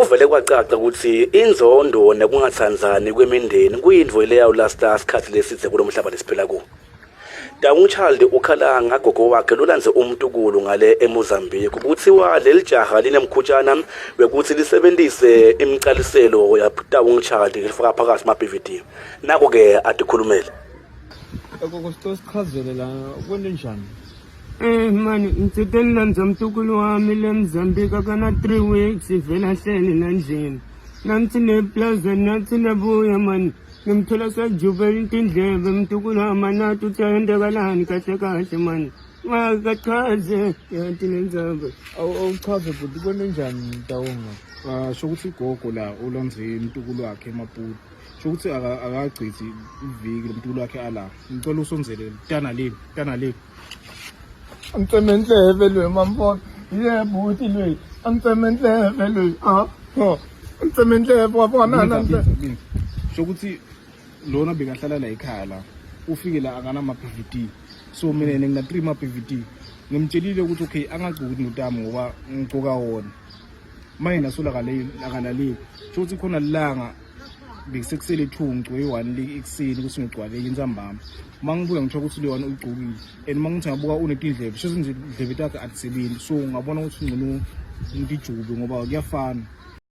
Sekuvele kwacaca ukuthi inzondo nekungatsandzani kwemindeni kuyintfo leyawulasta sikhatsi lesidze kulo mhlaba lesiphila kuwo. Down Child ukhala ngagogo wakhe lolandze umtukulu ngale eMozambique. Kuthiwa leli jaha linemkhutshana wekuthi lisebentise imicaliselo yaDown Child lifaka phakathi ma-BVD. Nako-ke atikhulumele. Gogo sicela sichazele la kwente njani? Eh mani ngitsite nilandza mtukulu wami le Mozambique akana 3 weeks vele ahleli la ndlini. Nansi neplaza nathi nabuya mani ngimthola sajubela intindlebe mtukulu wami anathi uthi ayendekalani kahle kahle mani. Makachaze yanti lendzaba. Awuchaze bhuti kwente njani Tawonga? Ah, sho ukuthi ugogo la ulandze umtukulu wakhe eMaputo. Sho ukuthi akagcithi iviki lo mtukulu wakhe ala. Ngicela usondzele tana le, tana le. Angitseme ndlebe loyi mamfona. Yebo uthi loyi. Angitseme ndlebe loyi. Ah. Oh. Angitseme ndlebe wa vona na Binza, binza. Sho ukuthi lona bekahlala la ekhaya la. Ufike la akana ma PVD. So mina ngina 3 ma PVD. Ngimtshelile ukuthi okay angagcoki notami ngoba ngigcoka wona. Manje nasola akalaleli. Sho ukuthi khona lilanga bekusekusele 2 ngigcoke i-one le ekuseni ukuthi ngigcwale enye ntsambama uma ngibuya ngithola ukuthi le one uyigcokile and uma ngithi ngabuka unetindlebe sho indlebe takhe atisebenzi so ngabona ukuthi ngcono ngijube ngoba kuyafana.